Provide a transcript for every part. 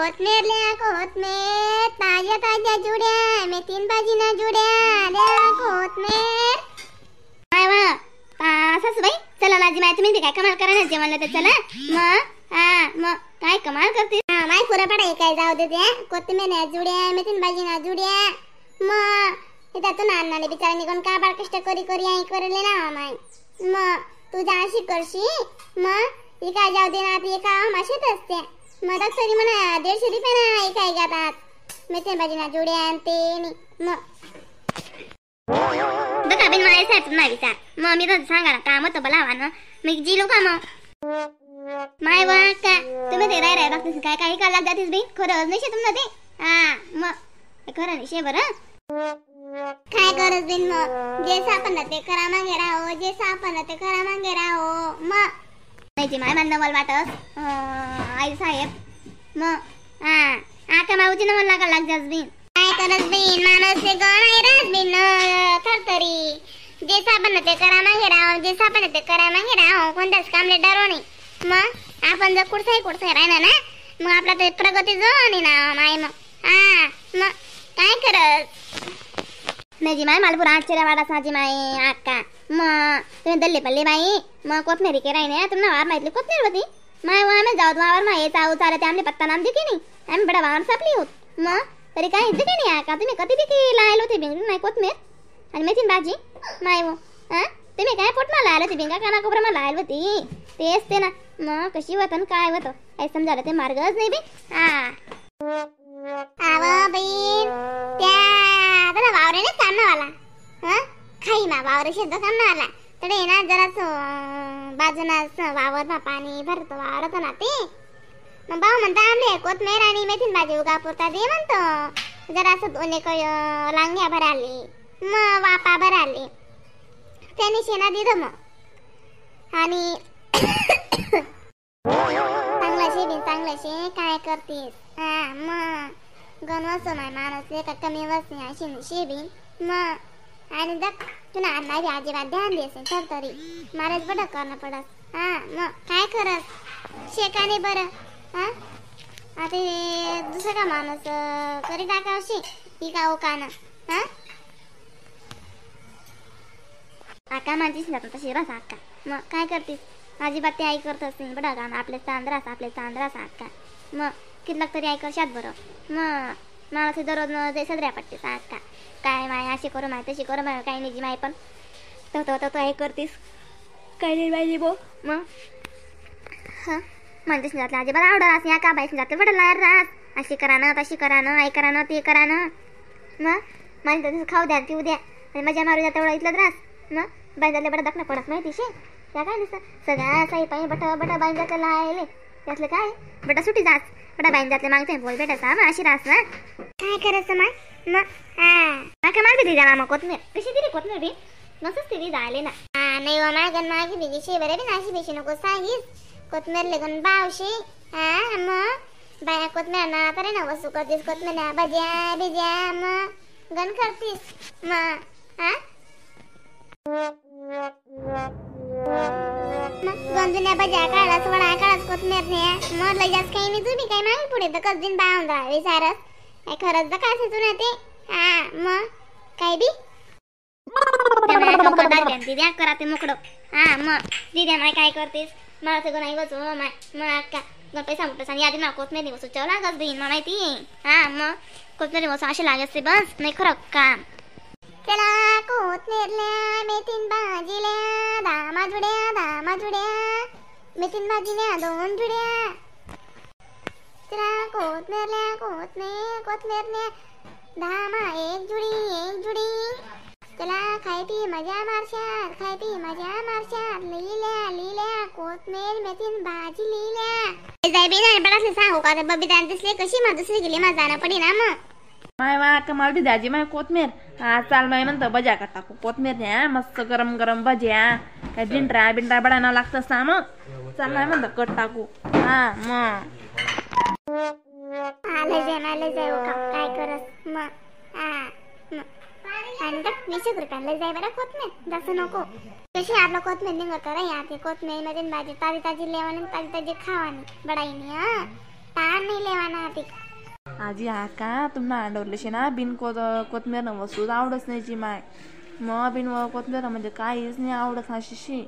कोथमीर ल्या कोथमीर ताज्या ताज्या जुड्या मेथीन भाजीना जुड्या ल्या कोथमीर. काय वा सासूबाई चला माझी माय तुम्ही काय कमाल करा ना जेवणला तर चला मग हा मग काय कमाल करते. हा माय पुरा पडा काय जाऊ दे त्या कोथमीर ना जुड्या मेथीन भाजी ना जुड्या मग इथं नानाने बिचारा निघून का बाळ कष्ट करी करी आई करले ना माय मग तू अशी करशी मग एका जाऊ दे ना एका माशेत असते मग तरी म्हणा 150 रुपये ना एका जातात मेथीन भाजी ना जुड्या आणि ते मग बघा बिन मला साहेब नाही विचार मग मी तर सांगा ना काम होतं बोलावा ना मी जिलो का मग माय वा का तुम्ही ते राय राय बघतेस काय काही का लाग जातीस बी खरंच नाही तुम्हाला ते हा मग खरं नाही शे बरं काय करत बिन मग जे सापडलं ते करा मागे राहो जे सापडलं ते करा मागे राहो मग नाही जी माय मला नवल वाटत आई साहेब मग हा आका माऊची नवल लागा लाग जास बिन काय करत बिन माणूस गण रास बिन थरथरी जे सापडलं ते करा मागे राहो जे सापडलं ते करा मागे राहो कोणत्याच कामले डरो नाही मग आपण जर कुठसाही कुठसाही राहिना ना मग आपला ते प्रगती जो आणि ना माय मग हा मग काय करत नाही जी माय मला पुरा आश्चर्य वाटा माझी माय आक्का मग तुम्ही दल्ले पल्ले बाई मग कोथमीर के राही नाही तुम्हाला वार माहितली कोथमीर होती माय वा आम्ही जाऊ वावर माय चाऊ चालते आमले पत्ता नाम दे की नाही आम्ही बडा वावर सापली होत मग तरी काय दे की नाही आका तुम्ही कधी बी लायलो होते बिंग नाही कोथमीर आणि मेथीन भाजी माय वो हा तुम्ही काय पोट मला आलं होती बिंगा काना कोपरा मला आलं होती तेच ते ना मग कशी होतं काय होतं काही समजायला ते मार्गच नाही बी. हा आव बहीण त्या त्याला वावरेने काम नावाला हा खाई मा वावर शेत काम नावाला तर ये ना जरा बाजूना वावर मा पाणी भरतो वावरत ना ते मग भाऊ म्हणता आमले कोथमीर आणि मेथीन भाजी उगा पुरता दे म्हणतो जरा असं दोन एक लांग्या भराली मग वापा भराली त्याने शेणा दिलं मग आणि चांगलं शे बिन चांगलं शे काय करतीस हा मग गण वसो माय माणूस एका कमी वसनी अशी शे बिन मग आणि दक तुला नाही अजिबात ध्यान देसेल तर तरी मलाच बडं करणं पडत हा मग काय करत शेकाने बरं हा आता दुसरं का माणूस करी टाकावशी ही का काना हा आका माझीच जातो तशी बस आका मग काय करतीस अजिबात ते आई करतच नाही बडा गाणं आपले तांदरास आपले तांदरास आका मग कितलाक तरी आई करशात बरं मग मला ते दररोज न जे सदऱ्या पडतेस आका काय माय अशी करू माय तशी करू माय काही नाही जी माय पण तो तो तो आई करतीस काही नाही पाहिजे बो मग हां म्हणतेस जातलं अजिबात आवडत या का बाईस जाते बडं लार रास अशी करा ना तशी करा ना आई करा ना ते करा ना मग माझी तसं खाऊ द्या पिऊ द्या आणि मजा मारू द्या तेवढा इथलं त्रास मग बाई जातले बडं दाखणं पडत माहिती शे त्या काय नुसतं सगळ्या साई पायी बट बट बाईन जातलं लायले त्यातलं काय बटा सुटी जास बटा बाईन जातले मागते बोल भेटायचा मग अशी रास ना काय करायचं माय मग हा का मार बी दिला मग कोथमीर कशी दिली कोथमीर बी नसच तिरी झाले ना हा नाही वा माय गण मागे बिगी शे बरे बी अशी बेशी नको सांगीस कोथमीर लेगन बावशी हा मग बाया कोथमीर ना तरी ना वसू करतीस कोथमीर ना भज्या बिज्या मग गण करतीस मग हा गंजुन्या भज्या काढास वडा काढास कोथमीर ने मग लय जास्त काही नाही तुम्ही काय मागे पुढे तर कस दिन बाहून राहावे सारस काय खरंच तर काय असेल तुला ते हा मग काय बी दिद्या करा ते मोकडं हा मग दिद्या माय काय करतेस मला सगळं नाही बसो माय मग अक्का गण पैसा मोठं आणि यादी ना कोथमीर नाही बसू चव लागस बहीण मला माहिती हा मग कोथमीर बसू असे लागत ते बस नाही खरं काम. चला कोथमीरल्या मेथीन भाजील्या दामा जुड्या दामा जुड्या मेथीन भाजील्या दोन जुड्या चला कोथमीरल्या कोथमीर कोथमीरल्या दामा एक जुडी एक जुडी चला खाय पी मजा मारशात खाय पी मजा मारशात लिहिल्या लिहिल्या कोथमीर मेथीन भाजी लिहिल्या जाय बी नाही बडासले सांगू का बबी दिसले कशी मा दुसरी गेली मा जाणं पडी ना मग माय वा कमाल बी दाजी माय कोथमीर हा चाल माय म्हणतो भज्या का टाकू कोथमीर न्या मस्त गरम गरम भज्या काय बिंड्रा बिंड्रा बडा ना लागतस ना मग चाल माय म्हणतो कट टाकू हा मग आलं जाय मला जाय काय करस मग हा आणि तर 20 रुपयाला जाय बरं कोथमीर जास्त नको कशी आपलं कोथमीर निघत रे या ते कोथमीर मध्ये भाजी ताजी ताजी लेवानी ताजी ताजी खावानी बडाईनी हा. ताण नाही लेवाना आधी. आजी आका तुम्हाला अंडवलेशी ना बिन कोथमीर न वस्तू आवडत नाही जी माय. मग बिन कोथमीर म्हणजे काहीच नाही आवडत अशी.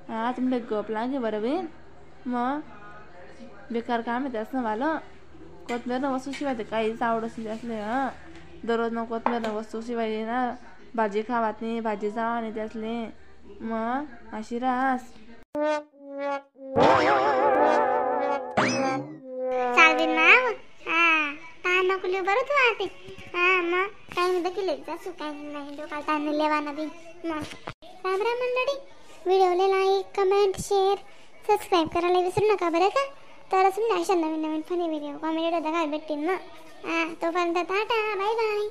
हा तुमले गप लागे बरं बिन. मग बेकार काम आहे त्याच ना मला. कोथमीर न वस्तू शिवाय ते काहीच आवडत नाही त्यासले. हां दररोज न कोथमीर न वस्तू शिवाय ना भाजी खावात नाही, भाजी जावा नाही त्यासले. मग अशी रास. चाल बिन माव. हा ताण नको लिहू बरं तू आते. हा मग काही देखील जासू काही नाही डोकाला ताण नाही लेवाना बी. मग राम राम मंडळी, व्हिडिओला like comment share subscribe करायला विसरू नका बरं का. तर असून अशा नवीन नवीन funny video comedy बघायला भेटतील मग. हां तोपर्यंत tata bye bye.